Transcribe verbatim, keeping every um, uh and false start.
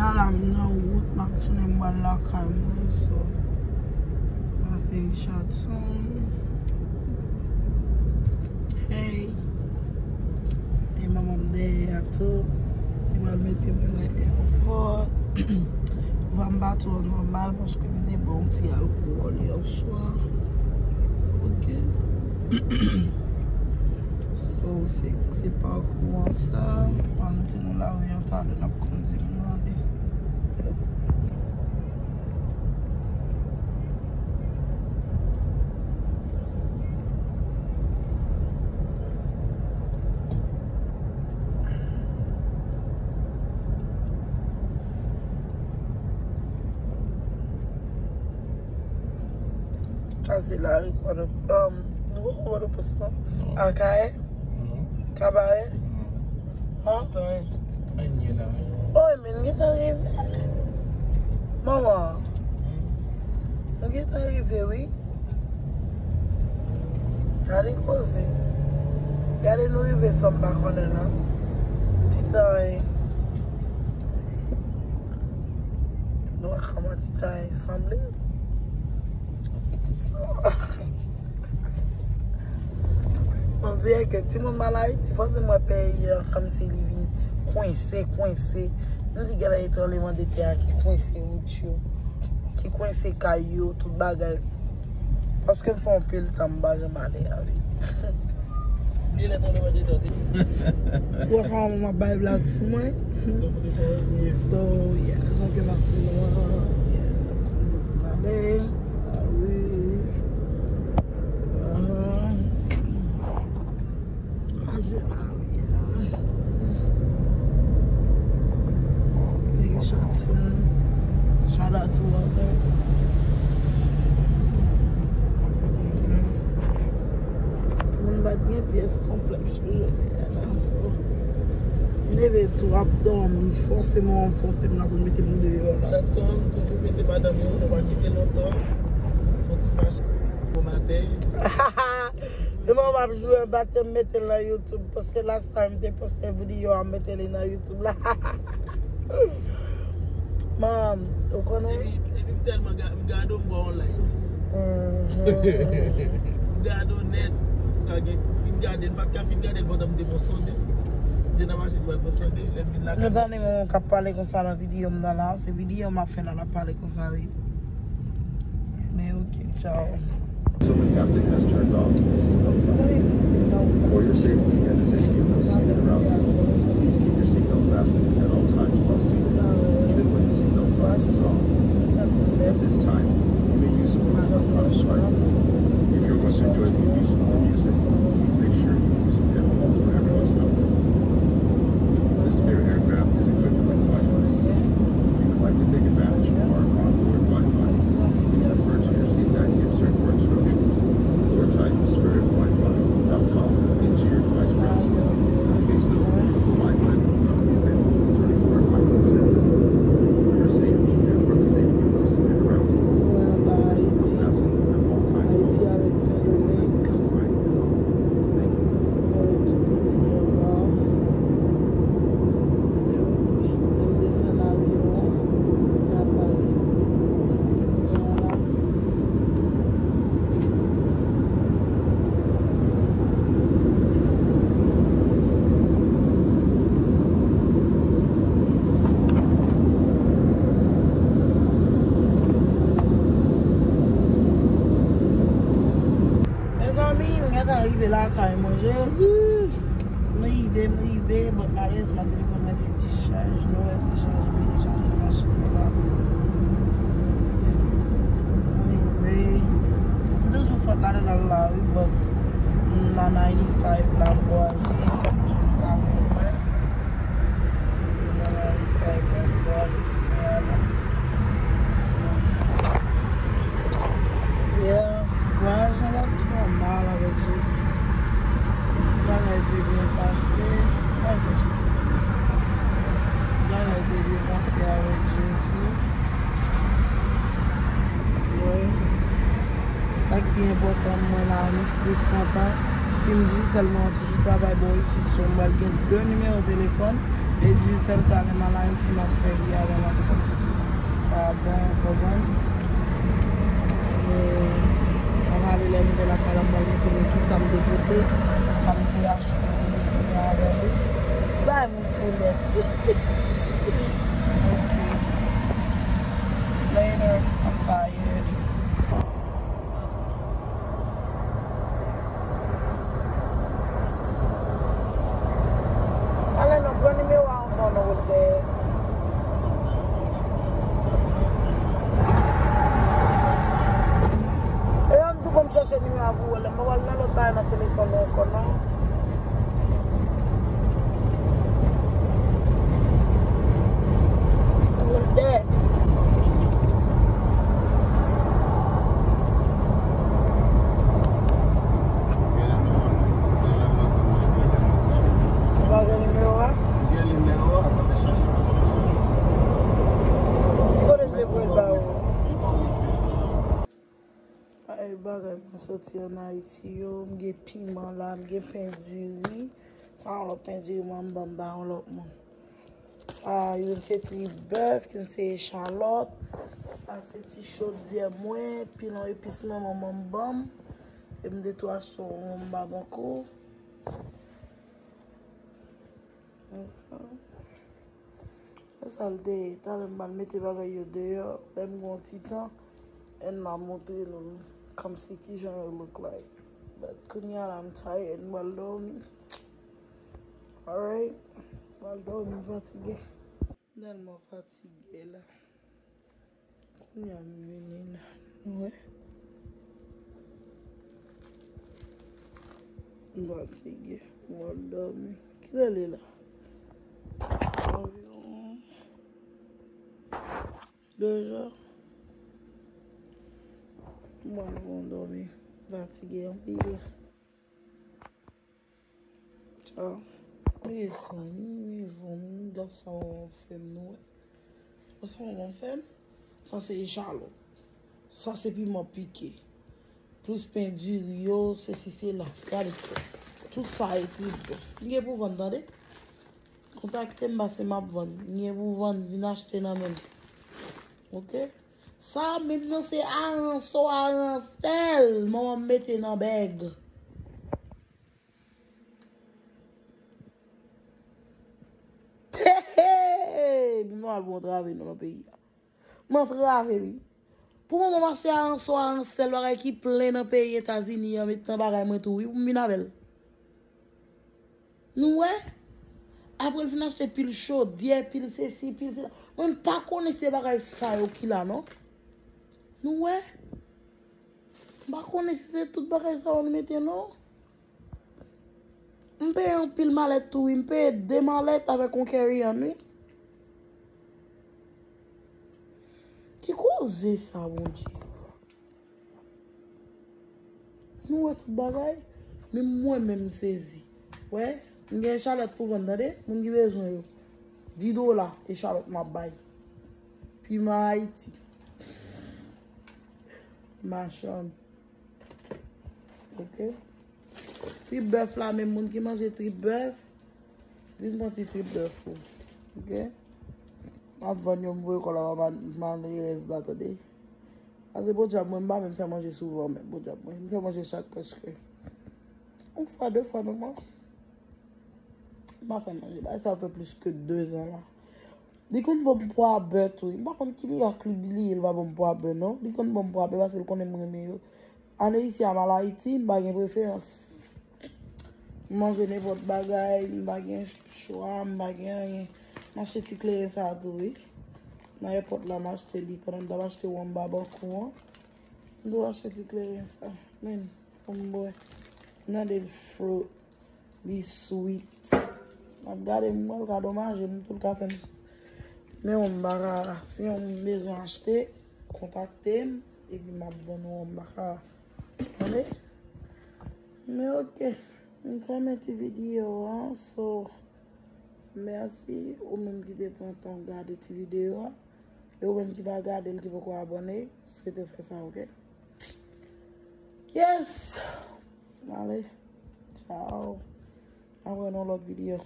Ala m nan wout, m ap tounen m pral lakay mwen, so. Sa se Richardson. Hey. E manman m dèyè a tou. Li pral mete mwen nan èpòt. Vwa m pa twò nòmal paske m te bwè yon ti alkòl yè swa. Ok. So, se, se pakou an sa. Ann montre nou lari an talè n ap kondui m nan li. Sa se lari Pòtoprens. Um, nou poko Pòtoprens non? Non. Akayè? Non. Kabarè? Non. Hàn? Titan, Titan ye la. Oh, men gentan rive. Manman. Hmm. Nou gentan rive, wi. Gade koze. Gade nou rive san m pa konnen la. Titan, eh. Nou wè kòman Titan, eh, sanble. On dirè ke timoun m al Ayiti, fò di mwen peyi an kòmsi li vin kwense, kwense. M di genlè e tranblemanntè a ki kwense wout yo, ki kwense kay yo, tout bagay. Paske m fè anpil tan m pa janm ale a wi. Li lè tranblemanntè te. Ou wè kòman m ap bay blag sou mwen? So, yeah, jan ke m ap di nou an, yeah, n ap konn talè. Ah wi. Ahan. Kraze la, wi. Nèg Richardson. Shout out to Walter. Moun pa t gen pyès konplèks pou jodi a la, so. M leve tou ap dòmi, fòseman, fòseman, pou mete m deyò la. Richardson, toujou mete madanm ou, nou pa kite lontan. Fon ti fache. Bon maten. E mwen m ap jwe batè m mete l nan YouTube, paske last time m te poste videyo a m mete li nan YouTube la. Man, ou konnen? Epi, epi m tèlman ga-, m gade w, m ba w like. Mhm. M gade w nèt, m ka gen, fin gade l, m pa t ka fin gade l pandan m te pran sonde. M te nan machin mwen pran sonde, lè m vin lakay. Nou tande moun k ap pale konsa nan videyo m nan la, se videyo m ap fè la, l ap pale konsa, wi. Men ok, tchao. So the captain has turned off the seatbelt sign. For your safety and the safety of those seated around you, please keep your seatbelt fastened at all times while seated. Even when the seatbelt sign is off. At this time, you may use some electronic devices. If you're going to enjoy the amusement of music, please make sure you use headphones whenever that's comfortable. This spare aircraft is equipped with Wi-Fi. If you would like to take advantage of our onboard Wi-Fi, please refer to your seat back insert for instructions, or type spirit wifi dot com into your device browser. Please note, the Wi-Fi will not be available during your flight descent. For your safety and for the safety of those sitting around you, please keep your seatbelt fastened at all times while seated. This is outside the zone. Thank you. Mezanmi, m gentan rive lakay mwen, Jezi. M rive, m rive, but malerezman, telefòn mwen te dichaj. Nou wè se chaj m te chaje nan machin mwen la. M rive. M toujou fòt ladan l la, wi, but m nan ninety-five la, m pwale, kòm jan nou ka wè. M nan ninety-five la, m pwale, kounye a la. Yeah, vwayaj lan pa t twò mal avèk Jezi. Bagay te byen pase. Bagay te byen pase avèk Jezi. Wi. Sa k pi enpòtan mwen la, m jis kontan. Si m Digicel mwen an toujou travay bò isit, so m pral gen de nimewo telefòn. E Digicel sa, lè m al Ayiti, m ap sèvi avè l. Bagay mwen soti ann Ayiti yo, m gen piman la, m gen pen diri. Sa yon lòt pen diri mwen m ban m ba yon lòt moun. Ah, youn se tri bèf, youn se echalòt. Sa se ti chodyè mwen, pilon epis mwen manman m ban m. E m te tou achte yon wonm babankou. Mhm. E sa l te ye. Talè m pral mete bagay yo deyò. Lè m gen yon ti tan, and m a montre nou kòmsi kijan yo look like. But kounye a la, m tired, m pral dòmi. Alright? M pral dòmi, m fatige. M tèlman fatige la. Kounye a m vini la. Nou wè? M fatige. M pral dòmi. Kilè l ye la? Anviwon de zè. M pral fè yon dòmi. M fatige anpil. Tchaw. Mezanmi, mezanmi, gad sa w fè m, nou wè. Gad sa w fè m. Sa se echalòt. Sa se piman pike. Plis pen diri yo, sesi sela. Gade. Tout sa e tri bèf. M gen pou vann, tande. Kontakte m, pase m ap vann. M gen pou vann, vin achte nan men m. Oke? Sa menm nan se aranso, aransèl. Manman m mete nan bèg. Hey, hey, hey. Mwen al pou antrave nou nan peyi a. M antrave, wi. Pou moman, m ap se aransò, aransèl, bagay ki plen nan peyi Etazini an, met nan bagay mwen tou, wi, pou m vin avè l. Nou wè? Apre l fin achte pil chodyè, pil sesi, pil sela. Mwen m pa konnen se bagay sa yo ki la, non. Nou wè? M pa konnen si se tout bagay sa yo l mete, non. M peye anpil malèt tou, wi. M peye de malèt avèk yon carry-on, wi. Ki koze sa, Bondye? Nou wè tout bagay? Menm mwen menm m sezi. Wè, m gen echalòt pou vann, tande? Moun ki bezwen yo. Dis dola, echalòt m ap bay. Piman Ayiti. Machann. Ok. Trip bèf la, menm moun ki manje trip bèf, vin pran ti trip bèf ou. Ok. M ap vann yo, m voye kòb la ba malerèz la, tande. Paske podyab mwen, m pa menm fè manje souvan, men podyab mwen, m fè manje chak prèske yon fwa, de fwa nan mwa. M pa fè manje. Bagay sa fè plis ke de zan la. Li konn ban m pwa bè tou. M pa konn ki mirak li bliye l pa ban m pwa bè, non. Li konn ban m pwa bè paske l konnen m renmen yo. Ane isi a, m al Ayiti, m pa gen preferans. M manje nenpòt bagay, m pa gen chwa, m pa gen anyen. M achte ti kleren sa a tou, wi. Nan èpòt la, m achte li. Pandan m t ap achte wonm babankou an, m tou achte ti kleren sa. Men, pou m bwè. M tande l fre. Li sweet. M ap gade m wè l ka domaje m tou l ka fè m. Men yon baka, si yon moun bezwen achte, kontakte m, epi m ap vann yon baka. Tande? Men ok, m fèmen ti videyo an, so, mèsi ou menm ki te pran tan gade ti videyo an, e ou menm ki pa gade l, ki poko abòne, swete w fè sa, ok? Yes! Ale, tchaw. N a wè nan lòt videyo.